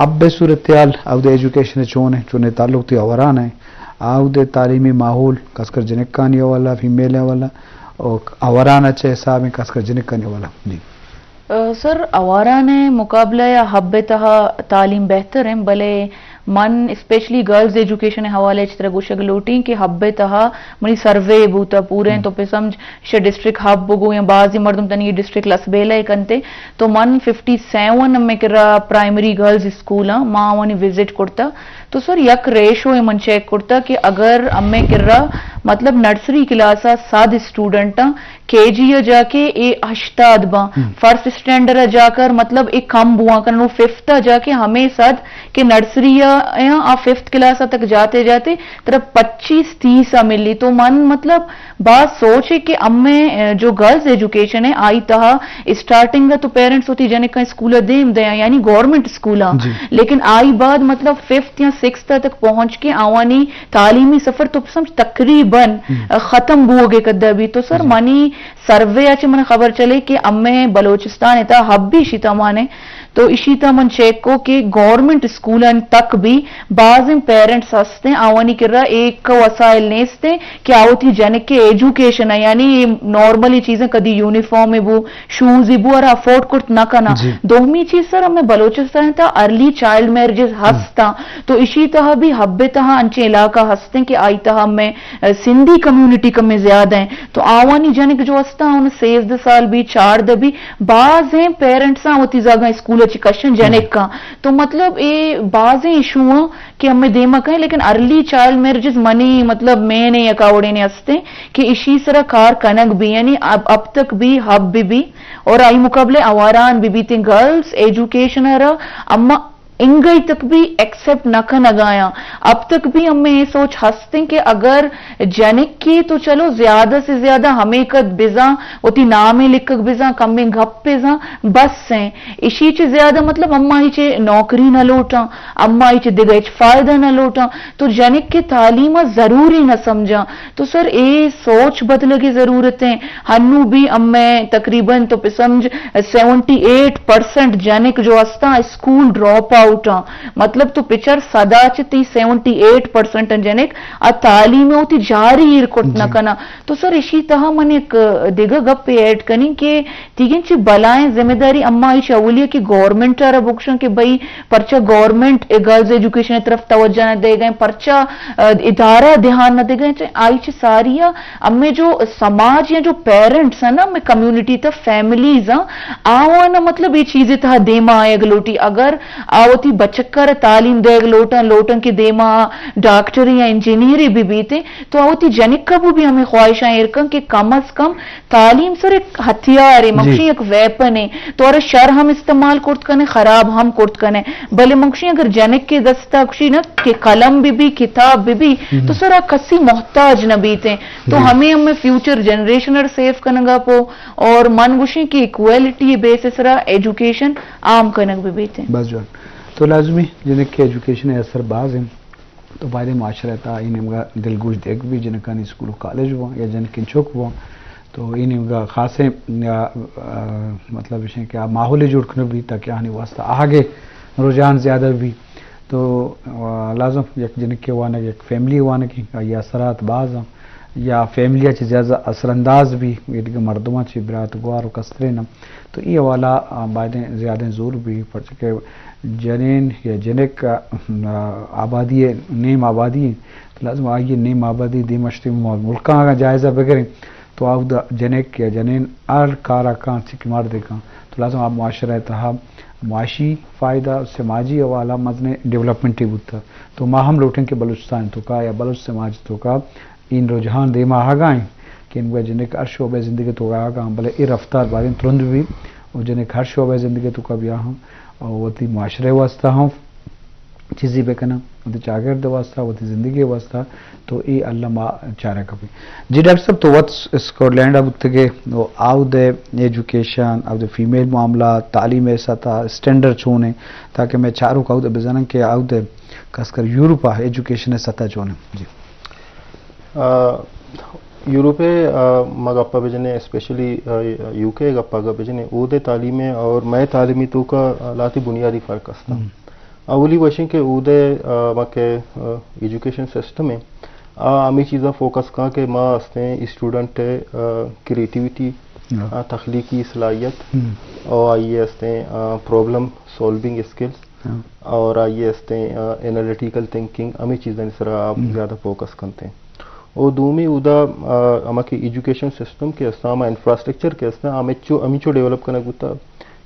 اب بہ صورتحال اود ایجوکیشن چون ہے، چون تعلق تی آوران ہے، اود تعلیمی ماحول خاص کر جنکانی حوالہ، فیمیل حوالہ، اور آوران اچھے حساب ہیں خاص کر جنکانی حوالہ؟ جی۔ سر، آواران مقابلہ یا حب تہا تعلیم بہتر ہیں، بلے من اسپیشلی گرلز ایجوکیشن حوالے چتر گوشگ لوٹیں کہ حب تہا منی سروے بوتا پورے، تو پہ سمجھ شہ ڈسٹرکٹ حب بگو یا بعضی مردم تنی ڈسٹرکٹ لسبیلہ کنتے، تو من ففٹی سیون میں کرا پرائمری گرلز اسکول ہاں، ما آوانی وزٹ کرتا۔ تو سر، یک ریشو من چیک کرتا کہ اگر ہمیں کرا مطلب نرسری کلاس آ صد اسٹوڈنٹ آں، کے جی آ جا کے اے ہشتاد باں، فرسٹ اسٹینڈرڈ آ جا کر مطلب اے کم بواں کنن، او ففتھ آ جا کے ہمیں صد کہ نرسری آ، آ ففتھ کلاس آ تک جاتے جاتے ترا پچیس تیس آ ملی۔ تو من مطلب باز سوچ ہے کہ امیں، اے، جو گرلز ایجوکیشن ہے، آئی تہا اسٹارٹنگ تو پیرنٹس ہوتی جنکاں اسکول دیم دیاں، یعنی گورنمنٹ اسکول آ۔ لیکن آئی بعد مطلب ففتھ یا سکستھ تک پہنچ کے آوانی تعلیمی سفر تو سمجھ تقریباً ختم بوگے کدا بھی۔ تو سر، منی سروے آ چہ من خبر چلے کہ امیں بلوچستان تا حب بھی شی تمانے تو اشی تا من چیک کو کہ گورنمنٹ اسکولان تک بھی بازیں پیرنٹس ہستیں، آوانی کرا ایک وسائل نیستیں کہ آوتی جنک کے ایجوکیشن ہے، یعنی نارملی چیزیں کدی یونیفارم بو، شوز بو، اور افورڈ کرت نہ کنا۔ دومی چیز سر، ہمیں بلوچستان تا ارلی چائلڈ میرجز ہستاں، تو اشی تہا بھی حب تہا انچیں علاقہ ہستیں کہ آئی تہا ہمیں، اے، سندھی کمیونٹی کمیں زیادہ ہیں، تو آوانی جنک جو ہستاں ان سیزدہ سال بھی، چاردہ بھی، بازیں پیرنٹس آں وتی زاگاں اسکول چی کشن جنک کا۔ تو مطلب اے بازیں ایشو آں کہ ہمیں دیما کہیں، لیکن ارلی چائلڈ میرجز منی مطلب مین یک آوڑے نے ہستیں کہ اشی سرا کار کنگ بھی، یعنی اب، اب تک بھی حب بھی، بھی اور آئی مقابلے آواران بھی بیتیں۔ گرلز ایجوکیشن را اما انگئی تک بھی ایکسپٹ نہ کنگایاں۔ اب تک بھی ہمیں یہ سوچ ہستیں کہ اگر جنک کے تو چلو زیادہ سے زیادہ ہمیں قد بزاں وتی نامیں لکھگ بزاں، کمیں گپ بزاں، بس ہیں۔ اشی چہ زیادہ مطلب اما ہی چہ نوکری نہ لوٹاں، اما ہی چہ دگہ ہچ فائدہ نہ لوٹاں۔ تو جنک کے تعلیم ضروری نہ سمجھاں۔ تو سر، اے سوچ بدلگی ضرورت ہیں۔ ہنو بھی امیں تقریباً تو پہ سمجھ سیونٹی ایٹ پرسنٹ جنک جو ہستاں اسکول ڈراپ آؤٹ آں۔ مطلب تو پچر سدا چہ تی سیونٹی ایٹ پرسنٹ جنک آ تعلیم ہوتی جاری ایر کرت نہ کنا۔ تو سر، اشی تہا من ایک دگہ گپ ایڈ کنی کہ تیگن چی بلائیں ذمہ داری اما ایش اولیہ کہ گورنمنٹ آرا بکشن کہ بھئی پرچا گورنمنٹ گرلز ایجوکیشن طرف توجہ نہ دے گئے، پرچا، ا، ادارہ دھیان نہ دے گئے۔ چہ آئی چہ ساری ء ہمیں جو سماج یا جو پیرنٹس ہیں نا، ہمیں کمیونٹی تا فیملیز ہیں، آوانا مطلب یہ چیزیں تہا دیما آئے لوٹی۔ اگر آوتی بچکر تعلیم دے لوٹاں، لوٹاں کہ دیما ڈاکٹر یا انجینئر بھی بیتے، تو آوتی جنک کا بھی ہمیں خواہشاں ایرکن کہ کم از کم تعلیم سر ایک ہتھیار ہے، مکشی ایک ویپن ہے، تو اور شر ہم استعمال کرت کنے، خراب ہم کرت کنے۔ بلے مکشی اگر جنک کے دستا کشی نا کہ قلم بھی بھی، کتاب بھی بھی، تو سر آ کسی محتاج نہ بیتے۔ تو ہمیں ہمیں فیوچر جنریشن ار سیو کنگا پو، اور من گوشیں کہ ایکویلٹی بیسس را ایجوکیشن عام کنگ بھی بیتے۔ بس جوان۔ تو لازمی جنک کے ایجوکیشن اثر باز ہیں۔ تو باید معاشرہ تا اے نیمگا دلگوش دیگ بھی، جنکانی اسکول و کالج بوں یا جنکین چوک بوں، تو اے نیمگا خاصیں، آ، آ، مطلب اشیں کہ آ ماحول جوڑ کنگ بھی تاکہ آنی واسطہ آگے رجحان زیادہ بھی۔ تو، آ، لازم یک جنکے وانگ، یک فیملی وانگی، آئی اثرات باز ہیں یا فیملی چی زیادہ اثر انداز بھی، یہ دیگه مردمان چی برات گوار و کسترین۔ تو ای حوالہ، آ، بایدیں زیادہ زور بھی، پرچہ کہ جنین یا جنک، آ، آبادی ہے، نیم آبادی ہے، تو لازم آئی نیم آبادی دیمشتی ملکاں اگر جائزہ بگریں تو آودا جنک یا جنین ہر کارا کان چی کہ مردے کان، تو لازم آ معاشرہ تہا معاشی فائدہ، سماجی حوالہ مزنیں ڈیولپمنٹی بوتا۔ تو ما ہم لوٹیں کہ بلوچستان تو کا یا بلوچ سماج تو کا این رجحان دیما آگا ہیں کہ انگا جنک ہر شعبہ زندگی تو آگا ہیں، بلے اے رفتار باریں ترند بھی اور جنک ہر شعبہ زندگی تو کا بیا ہم اور وتی معاشرے واسطہ ہم چیزی بکناں، وتی چاگرد واسطہ، وتی زندگی واسطہ، تو اے اللہ ما چارہ کپی۔ جی ڈاکٹر صاحب، تو وت اسکاٹ لینڈ بوتگے، او آود ایجوکیشن، آود فیمیل معاملہ، تعلیم سطح، اسٹینڈرڈ چون ہیں، تاکہ میں چاروں کا آود بزنن کہ آود خاص کر یورپ ایجوکیشن سطح چون ہیں۔ جی۔ آ، یورپ ء، آ، ما گپا بجنے، اسپیشلی، آ، یو کے گپا گپ بجنے، اود ء تعلیم ء اور مئے تعلیمی توکا، آ، لاتی بنیادی فرق است۔ ہم۔ اولی وشیں کہ اودے، آ، ما کہ، آ، ایجوکیشن سسٹم ہے، آ، ہمیں چیزاں فوکس کاں کہ ما ہستیں اسٹوڈنٹ، آ، کریٹیویٹی، ہاں۔ آ، تخلیقی صلاحیت، ہم۔ اور آئیے ہستیں، آ، پرابلم سالونگ اسکلز، ہاں۔ اور آئیے ہستیں، آ، انالیٹیکل تھنکنگ، ہمیں چیزاں سرا آپ ہم۔ زیادہ فوکس کرتے ہیں۔ اور دومی اودا، آ، ہما کہ ایجوکیشن سسٹم کے استا، ہما انفراسٹرکچر کے استا، ہمیں چو، ہمیں چو ڈیولپ کرنا گتا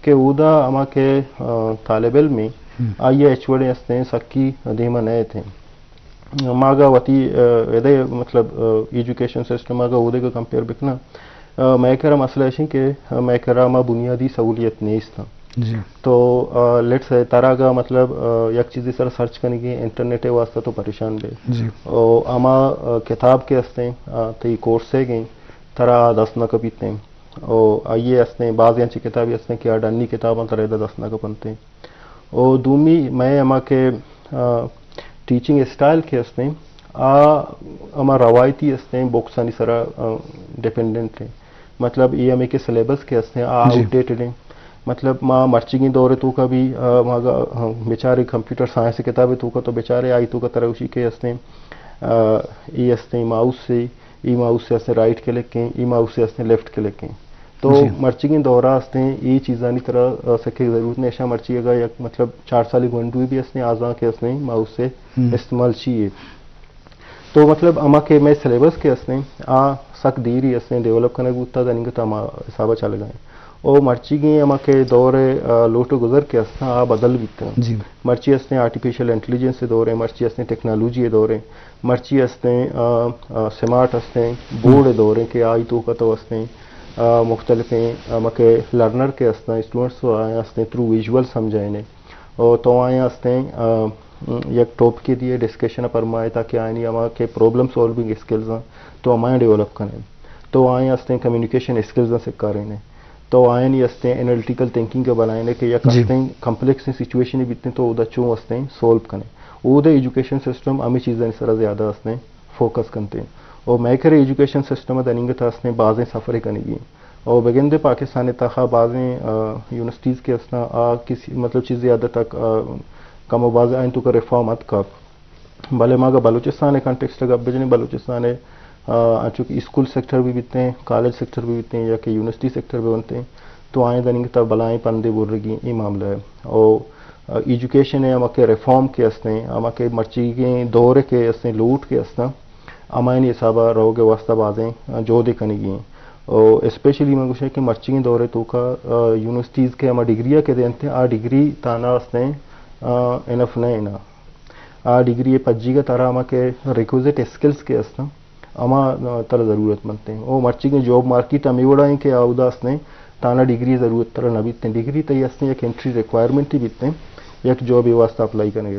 کہ اودا ہما کہ، آ، طالب علم ہیں، ہم۔ آئیے ایچ وڑے ہستیں سکی دیما نئے تھے۔ ماگا وتی، آ، ادے مطلب، آ، ایجوکیشن سسٹم آگا اودے کو کمپیئر بکنا، آ، مئے کرا مسئلہ ایشیں کہ، آ، مئے کرا ہما بنیادی سہولیت نیست۔ جی۔ تو، آ، لیٹس سے ترا گا مطلب، آ، یک چیزی سر سرچ کنگی انٹرنیٹ واسطہ تو پریشان بے۔ جی۔ او ہما، آ، کتاب کے ہستیں، آ، تئی کورس ہے گئیں، ترا دست نہ کپیتیں۔ او آئیے ہستیں، بعض انچی کتابی ہستیں کہ آ ڈنی کتاباں ترا ادا دست نہ کپنتیں۔ او دومی مئے ہما کہ، آ، ٹیچنگ اسٹائل کے ہستیں، آ ہما روایتی ہستیں، بکسانی سرا، آ، ڈیپینڈنٹ ہیں۔ مطلب، یہ ہمیں کہ سلیبس کے ہستیں، آ جی۔ آؤٹ ڈیٹڈ ہیں۔ مطلب، ما مرچیگیں دور تو کا بھی، آ، ما گا، ہاں، بیچارے کمپیوٹر سائنس کتاب تو کا تو بیچارے آئی تو کا ترا اسی کے ہستیں، آ، یہ ہستیں ماؤس سے، ای ماؤس سے ہستیں رائٹ کلک ہیں، ای ماؤس سے ہستیں لیفٹ کلک ہیں۔ تو جی۔ مرچیگیں دورہ ہستیں، ای چیزانی طرح، آ، سکے ضرورت نہیں، ایشاں مرچی اگا یک، مطلب، چار سالی گونڈوی بھی ہستیں، آزاں کے ہستیں، ماؤس سے ہم۔ استعمال چیے۔ تو مطلب، ہما کہ مئے سلیبس کے ہستیں، آ سک دیری ہستیں، ڈیولپ کنگ بوتا، دنیگت ہما حسابہ چلگا ہیں۔ او مرچیگیں ہما کہ دور، آ، لوٹ و گزر کے ہستاں، آ بدل بیتاں۔ جی۔ مرچی ہستیں آرٹیفیشل انٹیلیجنس دور ہیں، مرچی ہستیں ٹیکنالوجی دور ہیں، مرچی ہستیں، آ، آ، سمارٹ ہستیں، بورڈ دور ہیں کہ آئی تو کا تو ہستیں، آ، مختلف ہیں، آ، ہما کہ لرنر کے ہستاں، اسٹوڈنٹس آئیں ہستیں، تھرو ویژول سمجھائیں۔ او تو آئیں ہستیں، آ، یک ٹاپک دیے ڈسکشن پرمائے تاکہ آئینی ہما کہ پرابلم سالونگ اسکلز ہیں تو ہمائیں ڈیولپ کریں۔ تو آئیں ہستیں کمیونیکیشن اسکلز ہیں سکاریں۔ تو آئینی ہستیں انالیٹیکل تھنکنگ کے بنائیں کہ یک جی۔ ہستیں کمپلیکس سچویشن بیتیں تو اودا چون ہستیں سالو کریں۔ اودا ایجوکیشن سسٹم ہمیں چیزیں سرا زیادہ ہستیں فوکس کنتے ہیں۔ اور مئے کرے ایجوکیشن سسٹم دنیگت ہستیں بازیں سفر کنگی ہیں۔ او بگندے پاکستان تہا بازیں، آ، یونیورسٹیز کے ہستاں، آ، کسی، مطلب، چیز زیادہ تک، آ، کم و باز آئیں تو کا ریفارم اتکا۔ بلے ما اگر بلوچستان کانٹیکسٹ گپ بجنیں، بلوچستان، آ، انچو کہ اسکول سیکٹر بھی بیتے ہیں، کالج سیکٹر بھی بیتے ہیں یا کہ یونیورسٹی سیکٹر بھی بنتے ہیں، تو آئیں دنیگتا بلائیں پندے برگی اے معاملہ ہے۔ او، آ، ایجوکیشن ہے، ہما کہ ریفارم کے ہستیں، ہما کہ مرچیگیں دور کے ہستیں، لوٹ کے ہستاں، ہمائنی حسابا روگ واسطہ بازیں، آ، جہدے کنگی ہیں۔ او اسپیشلی من گوشاں کہ مرچیگیں دورے توکا، آ، یونیورسٹیز کے ہما ڈگری کے دینتے ہیں، آ ڈگری تانا ہستیں، آ، انف نہ ہے نا۔ آ ڈگری پجیگا ترا ہما کہ ریکوزٹ اسکلز کے ہستاں، ہما، آ، ترا ضرورت منتے ہیں۔ او مرچیگیں جاب مارکیٹ ہمیں وڑا ہیں کہ آ ادا ہستیں، تانا ڈگری ضرورت ترا نہ بیتے ہیں۔ ڈگری تئی ہستیں یک انٹری ریکوائرمنٹ ہی بیتے ہیں، یک جاب واسطہ اپلائی کنگے۔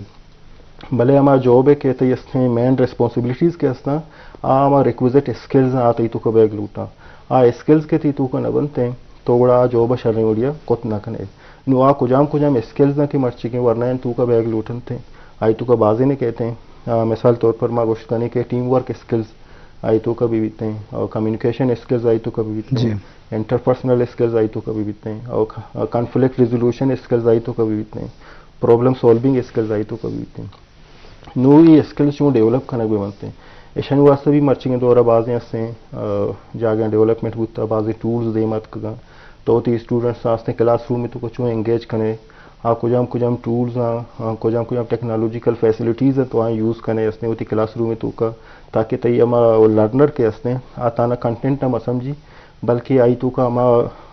بلے ہما جاب ء کہ تئی استیں مین ریسپانسبلٹیز کہ استاں، آ ہما ریکویزٹ اسکلز آ تئی توکا بیگ لوٹاں۔ آ اسکلز کہ تئی توکا نہ بنتیں، تو گڑا آ جاب ء شریں وڑیا کت نہ کنے۔ نو آ کجام کجام اسکلز آں کہ مرچیگیں ورنایانی توکا بیگ لوٹنتیں، آئی توکا بازینے کہتیں۔ آ، مثال طور پر ما گوشت کنیں کہ ٹیم ورک اسکلز آئی توکا بھی بیتیں، اور کمیونیکیشن اسکلز آئی توکا بھی بیتیں، جی۔ انٹرپرسنل اسکلز آئی توکا بھی بیتیں، اور ک-، کانفلکٹ ریزولوشن اسکلز آئی توکا بھی بیتیں۔ پرابلم سالونگ اسکلز آئی توکا بیتیں۔ نو اے اسکلز چوں ڈیولپ کنگ بہ بنتیں۔ ایشانی واسطہ بھی مرچیگیں دورا بازیں ہستیں، آ، جاگہاں ڈیولپمنٹ بوتا، بازیں ٹولز دیم اتکگاں۔ تو وتی اسٹوڈنٹس آستیں کلاس روم توکا چوں انگیج کنے، آ کجام کجام ٹولز آں، آ کجام کجام ٹیکنالوجیکل فیسلٹیز ہیں تو آں یوز کنے ہستیں وتی کلاس روم توکا، تاکہ تئی ہما لرنر کے ہستیں، آ تانا کنٹینٹ ہم سمجھی۔ بلکہ آئی توکا ہما،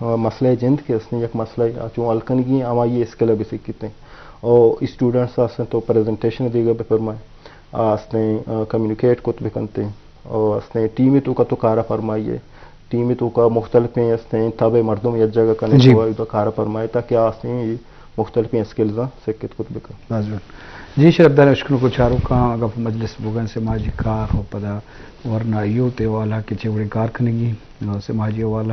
آ، مسئلہ جند کہ استیں، یک مسئلہ آ چون حل کنگی ہیں، ہمائی اسکل بہ سکتیں۔ او اسٹوڈنٹس استیں تو پریزنٹیشن دیگا بہ فرمائیں، آ استیں، آ، کمیونیکیٹ کت بکنتیں، او استیں ٹیم توکا تو کارا فرمائیے، ٹیم توکا مختلفیں استیں تب مردم یک جگہ کنے جی۔ تو آئی تو کارا فرمائے تاکہ آ استیں مختلفیں اسکلز سکت کت بکن۔ باز جوان۔ جی شرفدار، اشکنوکو چاروکاں، گپ مجلس بوگن سماجی کار و پدا ورنا یوتھ حوالہ کہ چے وڑیں کار کنگی، سماجی حوالہ،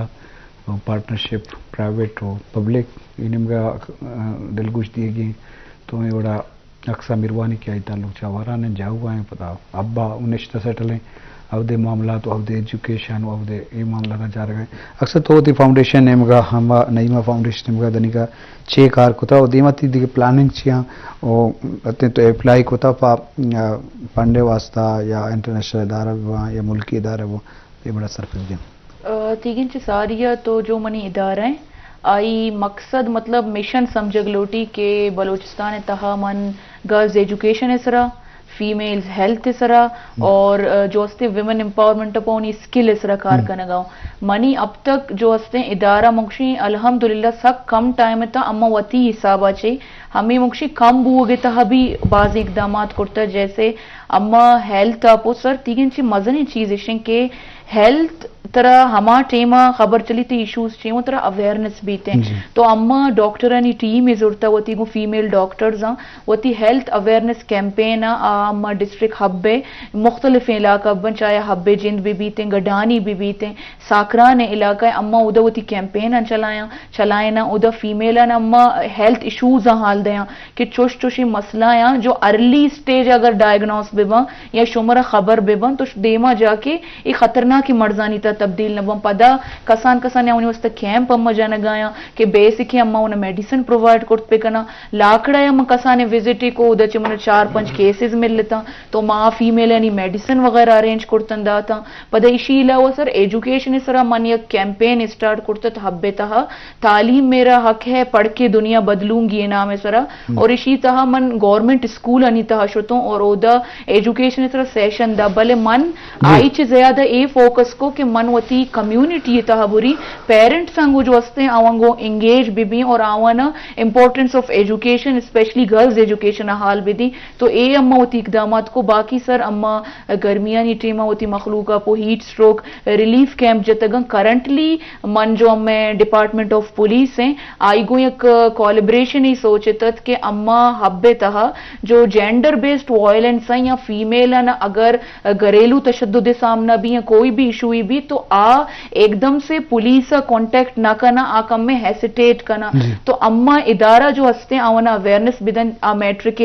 پارٹنرشپ، پرائیویٹ و پبلک، اے نیمگا، آ، دلگوش دیگی تو اے وڑا اقصی میروانی کہ آئی تعلق چہ آواران ہیں، جاؤ آئیں، پدا ابا نشتہ سیٹل ہیں، اودے معاملات و اودے ایجوکیشن و اودے اے معاملات چارگ ء۔ اکثر تو وتی فاؤنڈیشن نیمگا، ہما نعیمہ فاؤنڈیشن نیمگا دنیگا چے کار کتا و دیما تی دیگہ پلاننگ چیاں و اتیں تو اپلائی کتا پا، آ، فنڈ واسطہ یا انٹرنیشنل ادارہ بباں یا ملکی ادارہ بباں، اے بڑا سرپد دیں۔ آ، تیگیں چہ ساری ء تو جو منی ادارہ ہیں، آئی مقصد مطلب مشن سمجھگ لوٹی کہ بلوچستان ء تہا من گرلز ایجوکیشن ء سرا، فیمیلز ہیلتھ ء سرا اور، آ، جو ہستے ویمن امپاورمنٹ ء پہ اونی اسکل ء سرا کار کنگا ہوں۔ منی اب تک جو ہستیں ادارہ مکشی الحمدللہ سک کم ٹائم ء تا اما وتی حساب ء چے ہمیں مکشی کم بوگ ء تہا بھی بعض اقدامات کرتا، جیسے اما ہیلتھ ء پو سر تیگیں چی مزنیں چیز اشیں کہ ہیلتھ ترا ہما ٹیم ء خبر چلی تی ایشوز چی ہوں ترا اویئرنس بیتیں۔ جی۔ تو اما ڈاکٹرانی ٹیم ء زرتا وتی گوں فیمیل ڈاکٹرز آں وتی ہیلتھ اویئرنس کیمپین ء آ اما ڈسٹرکٹ ہب ء مختلف علاقہ بن، چاہے ہب ء جند بہ بیتیں، گڈانی بہ بیتیں، ساکران ء علاقہ ء اما اودا وتی کیمپین آں چلایاں، چلائیناں، اودا فیمیل آں اما ہیلتھ ایشوز آں حال دیاں کہ چوش چوشیں مسئلہ آں جو ارلی اسٹیج اگر ڈائگنوس بہ باں یا شمارا خبر بہ باں تو دیما جا کے اے خطرناکیں مرضانی تہا تبدیل نہ باں۔ پدا کسان کسان آوانی واسطہ کیمپ ہم جنگایاں کہ بیسکیں اما اونا میڈیسن پرووائیڈ کرت بکناں۔ لاکڑا ہم کسانے وزٹ کو، اودا چہ من چار پنچ کیسز ملتاں، تو ما فیمیل یعنی میڈیسن وغیرہ ارینج کرتن داتاں۔ پدا اشی علاوہ سر ایجوکیشن سرا من یک کیمپین اسٹارٹ کرتت ہب تہا، تعلیم میرا حق ہے، پڑھ کے دنیا بدلوں گی، اے نام سرا۔ اور اشی تہا من گورنمنٹ اسکول آنی تہا شتوں اور اودا ایجوکیشن سرا سیشن دا، بلے من آئی چہ زیادہ اے فوکس کو کہ من وتی کمیونٹی تہا بری پیرنٹس آں گوں جو ہستیں آواں گوں انگیج بہ بیں اور آواں importance of education, especially girls education حال بہ دیں۔ تو اے اما وتی اقدامات کو، باقی سر اما گرمیانی ٹیم وتی مخلوق پو ہیٹ اسٹروک ریلیف کیمپ جتگاں۔ کرنٹلی من جو ہمیں ڈپارٹمنٹ آف پولیس ہیں، آئی گوں یک کولیبریشن ہی سوچتت کہ اما ہب تہا جو جینڈر بیسڈ وائلنس ہیں یا فیمیل ہیں، اگر گھریلو تشدد سامنا بھی ہیں، کوئی بھی ایشو ہی بھی، تو آ ایک دم سے پولیس کانٹیکٹ نہ کنا، آ کم میں ہیسیٹیٹ کنا۔ تو اما ادارہ جو ہستے آوانا اویئرنس بدن، آ میٹرک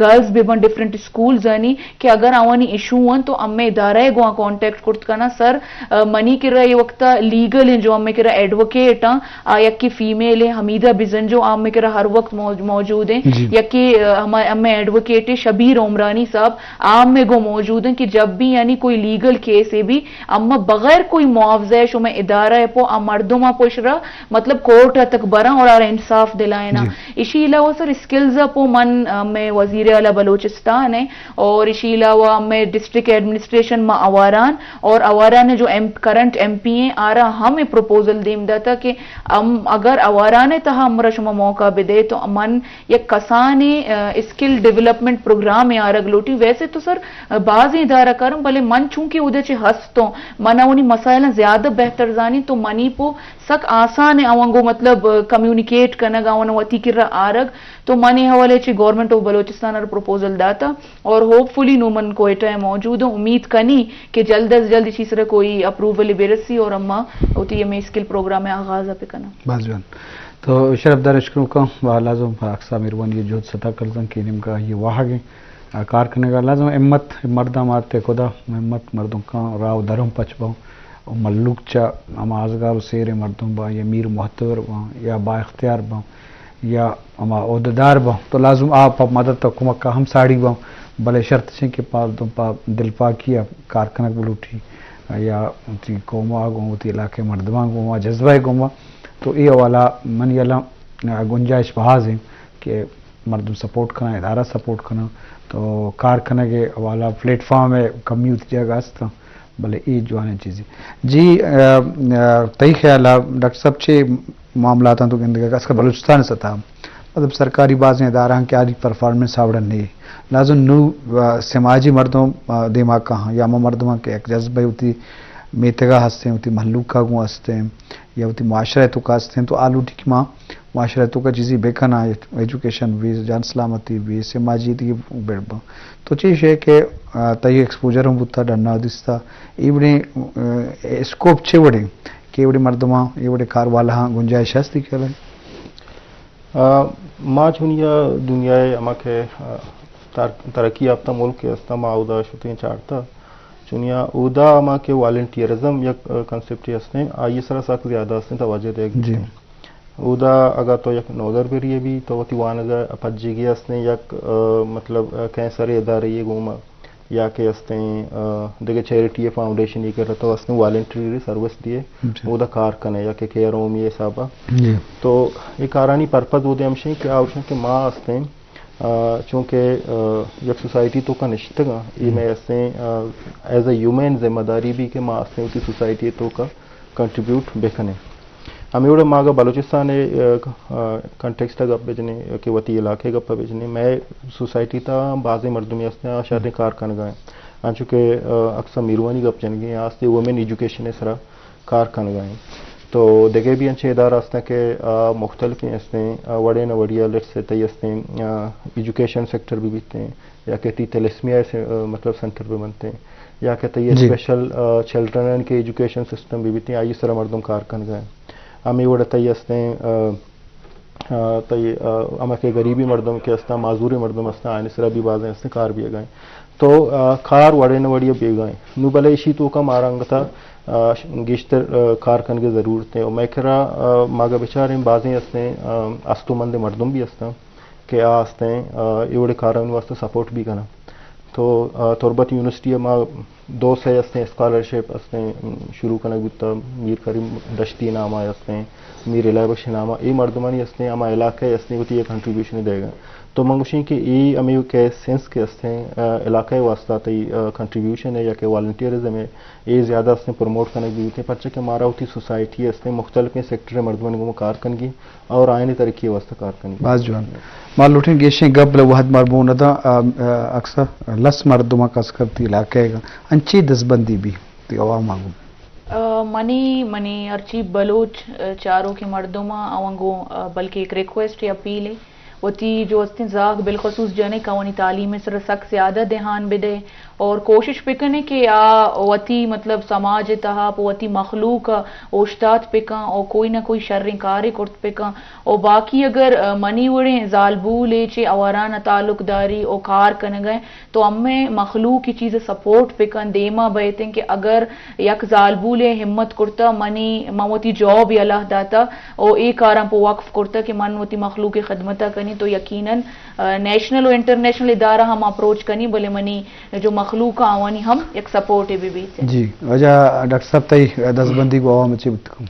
گرلز بہ بن ڈفرنٹ اسکولز آنی کہ اگر آوانی ایشو انت تو ہمے ادارہ ء گوں کانٹیکٹ کرت کناں۔ سر، آ، منی کرا اے وقت لیگل ہیں جو ہمے کرا ایڈووکیٹ آں، آ یکی فیمیل ہیں حمیدہ بزنجو، آ ہمے کرا ہر وقت مو-، موجود ہیں۔ جی۔ یکی، آ، ہما-، ہمے ایڈووکیٹ ہیں شبیر عمرانی صاحب، آ ہمے گوں موجود ہیں کہ جب بھی یعنی کوئی لیگل کیس ہے بھی، اما بغیر کوئی معاوضہ شما ادارہ ہے پو آ مردم آ پشرا مطلب کورٹ ء تک براں اور آرا انصاف دلائیناں۔ جی۔ اشی علاوہ سر اسکلز ء پو من، آ، مئے وزیر اعلی بلوچستان ء اور اشی علاوہ مئے ڈسٹرکٹ ایڈمنسٹریشن ما آواران اور آواران جو ایم، کرنٹ ایم پی ہیں آرا ہم اے پروپوزل دیم داتا کہ ہم اگر آواران ء تہا ہمرا شما موقع بدے تو من یک کسانیں، آ، اسکل ڈیولپمنٹ پروگرام ء آرگ لوٹی۔ ویسے تو سر، آ، بازیں ادارہ کارم، بلے من چونکہ اودے چہ ہستوں، من اونی مسائلاں زیادہ بہتر زانی تو منی پو سک آسان ء آواں گوں مطلب کمیونیکیٹ کنگ، آواں وتی کرا آرگ۔ تو من اے حوالے چہ گورنمنٹ آف بلوچستان ء پروپوزل داتا اور ہوپ فلی نوں من کوئٹہ ء موجود ہوں۔ امید کنی کہ جلد از جلد اسی سرا کوئی اپروول برسی اور اما وتی ہمے اسکل پروگرام ء آغاز ء بکناں۔ باز جوان۔ تو شرفدار اشکنوکاں و لازم اکسا مہربانی جہد ستا کرزن کہ نمکا یہ واہگ ہیں۔ آ، کار کنگا لازم ہمت، مردم آتے خدا، ہمت مردم کاں راہ و درم پچ باں۔ و ملوک چا ہما آزگار و سیریں مردم باں، یا میر معتبر باں، یا با اختیار باں، یا ہما عہدیدار باں، تو لازم آ پہ مدد و کمک ہم ساڑی باں۔ بلے شرط چیں کہ پا، پا دل پاکی ء کار کنگ بلوٹی، یا وتی قوم ء گوں وتی علاقے مردماں گوں آ جذبہ ء گوں، تو اے حوالہ منی الم گنجائش بہاز ہیں کہ مردم سپورٹ کناں، ادارہ سپورٹ کناں، تو کار کنگ ء حوالہ پلیٹ فارم ء کمی وتی جگہ است، بلے اے جوانیں چیزے۔ جی، آ، آ، تئی خیال ء ڈاکٹر صاحب چے معاملاتاں تو گندگ ء اصل بلوچستان ء سطح ء مطلب سرکاری بازیں ادارہاں کہ آدی پرفارمنس آوڑا نہیں، لازم نو، آ، سماجی مردم، آ، دیما کہاں یا ہما مردماں کہ یک جذبہ وتی میتگا ہستیں، وتی مہلوکا گوں ہستیں، یا وتی معاشرہ ء توکا ہستیں، تو آ لوٹی کہ ما معاشرہ ء توکا چیزے بہ کناں، ایجوکیشن بی، جان سلامتی بی، سماجی دیگہ بڑ باں۔ تو چے شے کہ، آ، تئی ایکسپوژر ہم بوتا، ڈنا دیستا، اے وڑیں، آ، اسکوپ چے وڑیں کہ اے وڑیں مردماں، اے وڑیں کاروالاہاں گنجائش ہستی کہ الگ؟ آ، ما چونیا دنیا ء ہما کہ، آ، تر-، ترقی یافتہ ملک ء ہستاں، ما اودا شتیں چارتا۔ چونیا اودا ہما کہ والنٹیئرزم یک، آ، کنسپٹے ہستیں، آئی سرا سک زیادہ ہستیں توجہ دیگ جی۔ بیتیں۔ اودا اگاں تو یک نودربرے بی، تو وتی وانگ ء پجیگی ہستیں یک، آ، مطلب، آ، کینسر ادارے یے گوما یا کہ ہستیں، آ، دگہ چیریٹی فاؤنڈیشن یے کرا تو ہستیں والنٹری سروس دیے، جی۔ اودا کار کنے یا کہ کیئر ہوم یے حسابا۔ جی۔ تو اے کارانی پرپز اودے ہمشیں کہ آ وشن کہ ما ہستیں، آ، چونکہ، آ، یک سوسائٹی توکا نشتگاں، اے ہم۔ مئے ہستیں، آ، ایز اے ہیومن ذمہ داری بی کہ ما ہستیں وتی سوسائٹی توکا کنٹریبیوٹ بکنیں۔ ہمے وڑ ما اگاں بلوچستان ء، آ، کنٹیکسٹ ء گپ بجنیں کہ وتی علاقے ء گپ بجنیں، مئے سوسائٹی تا بازیں مردمے ہستیں آ شریں کار کنگا ہیں۔ انچو کہ، آ، اکثر میروانی گپ جنگیں آستے وومن ایجوکیشن ء سرا کار کنگا ہیں۔ تو دگہ بھی انچیں ادارہ ہستیں کہ، آ، مختلفیں ہستیں، آ، وڑے نہ وڑیا لیٹس سے تئی ہستیں، آ، ایجوکیشن سیکٹر بھی بیتیں، یا کہ تئی تھیلیسیمیا سے، آ، مطلب سینٹر بہ بنتیں، یا کہ تئی جی۔ اسپیشل، آ، چلڈرن کے ایجوکیشن سسٹم بہ بیتیں، آئی سرا مردم کار کنگا ہیں۔ ہمے وڑ تئی ہستیں، آ، آ، تئی، آ، ہما کہ غریبی مردم کہ ہستاں، معذوری مردم ہستاں، آیانی سرا بھی بازیں ہستیں کار بیگا ہیں۔ تو، آ، کار وڑے نہ وڑی بیگا ہیں۔ نو بلے اشی توکا مارا انگتا، آ، گیشتر، آ، کار کنگے ضرورت ہیں۔ اور میں کرا، آ، ماگا بچاریں بازیں ہستیں، آ، استو مند مردم بھی ہستاں۔ کہ آ ہستیں، آ، اے وڑیں کارانی واسطہ سپورٹ بھی کناں۔ تو، آ، تربت یونیورسٹی ء ما دو سے ہستیں اسکالرشپ ہستیں، م، شروع کنگ بوتا، میر کریم دشتی نام ء ہستیں، میر الہ بخش نام ء، اے مردمانی ہستیں، ہما علاقہ ء ہستیں، وتی یک کنٹریبیوشن دیگا۔ تو من گوشیں کہ اے ہمیں کہ سینس کے ہستیں، آ، علاقہ ء واسطہ تئی، آ، کنٹریبیوشن ہے یا کہ والنٹیئرزم ہے، اے زیادہ ہستیں پروموٹ کنگ بیتیں، پرچہ کہ مارا وتی سوسائٹی ہستیں، مختلفیں سیکٹر مردمانی گوما کار کنگی اور آئینی ترقی واسطہ کار کنگی۔ باز جوان۔ ما لوٹیں گیشیں گپ بلے وہد مار بو ندا، آ، آ، اکثر لس مردم کس کرتی علاقہ ہے، انچی دزبندی بھی تی عوام آگو۔ آ، منی، منی ہرچی بلوچ، آ، چاروکیں مردم آ، آوان گوں، آ، بلکہ ایک ریکویسٹ یا اپیل ہے۔ وتی جو ہستیں زاگ بالخصوص جنک آوانی تعلیم سر سک زیادہ دھیان بدے اور کوشش بکنے کہ آ وتی مطلب سماج تہا پہ وتی مخلوق اوشتات بکن اور کوئی نہ کوئی شریں کارے کرت بکن۔ اور باقی اگر، آ، منی وڑیں زالبولے چے اورانا تعلق داری اور کار کنگے تو ہمے مخلوق ای چیز سپورٹ بکن، دیما بیتیں کہ اگر یک زالبولے ہمت کرتا، منی، من وتی جاب یلہ داتا او اے کاراں پہ وقف کرتا کہ من وتی مخلوق خدمتا کنی تو یقیناً، آ، نیشنل و انٹرنیشنل ادارہ ہم اپروچ کنی، بلے منی جو مخلوق آوانی ہم یک سپورٹ بہ بیت۔ جی، واجہ ڈاکٹر صاحب تئی دزبندی گو عوام چی بوت کن؟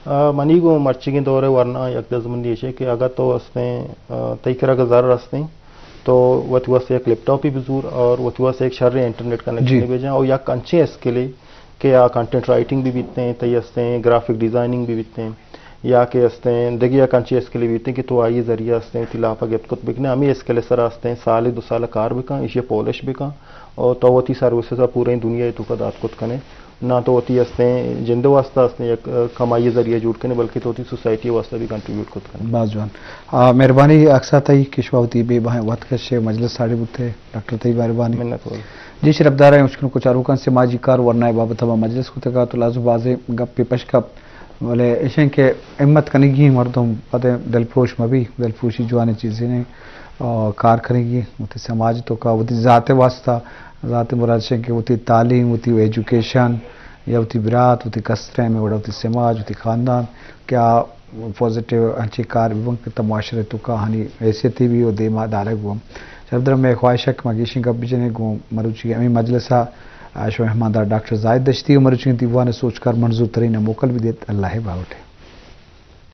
آ، منی گوں مرچیگیں دور ء ورنا یک دزبندی ایش کہ اگاں تو ہستیں، آ، تئی کرا اگاں زر ہستیں تو وتی واسطے یک لیپ ٹاپے بزور اور وتی واسطے یک شریں انٹرنیٹ جی۔ کنیکشنے بجن اور یک انچیں اسکلے کہ آ کنٹینٹ رائٹنگ بھی بیتیں، تئی ہستیں گرافک ڈیزائننگ بھی بیتیں یا کہ ہستیں دگہ یک انچیں اسکلے بیتیں کہ تو آئی ذریعہ ہستیں وتی لاپا گپت کت بکنے، ہمیں اسکلے سرا ہستیں سال دو سال کار بکن، ایشی پالش بکن اور تو وتی سروسز پوریں دنیا توکا دات کت کنے۔ نہ تو وتی ہستیں جند واسطہ ہستیں یک، آ، کمائی ذریعہ جوڑ کنے، بلکہ تو وتی سوسائٹی واسطہ بھی کنٹریبیوٹ کت کنے۔ باز جوان۔ آ، مہربانی اکسا تئی کہ شما وتی بے بہائیں وقت کشے مجلس ساڑی بوتے، ڈاکٹر تئی مہربانی۔ منت وار۔ جی شرفدار ہیں، مشکل کچھ آروکان سماجی کار ورنائے بابت ہما مجلس کو تکا تو لازم بازیں گپ پہ پشکپ، بلے ایشیں کہ ہمت کنگی مردم پتہ دلپروش مبی، دلپروشی جوانیں چیزیں نے، آ، کار کنگی وتی سماج توکا وتی ذات واسطہ، ذات مراد شیں کہ وتی تعلیم، وتی ایجوکیشن، یا وتی برات، وتی کستر ء ہمے وڑا وتی سماج، وتی خاندان کہ آ پازیٹیو انچیں کار بہ بنت کہ تہ معاشرہ توکا آہانی حیثیتے بی و دیما دارگ بہ بنت۔ شرفدار، مئے خواہش ہے کہ ما گیشیں گپ بجنیں گوں مروچی ہمے مجلس ء شمئے مہماندار ڈاکٹر زاہد دشتی و مروچی دیوان سوچکار منظور ترین ء موکل بدیت۔ اللہ ء باہوٹ۔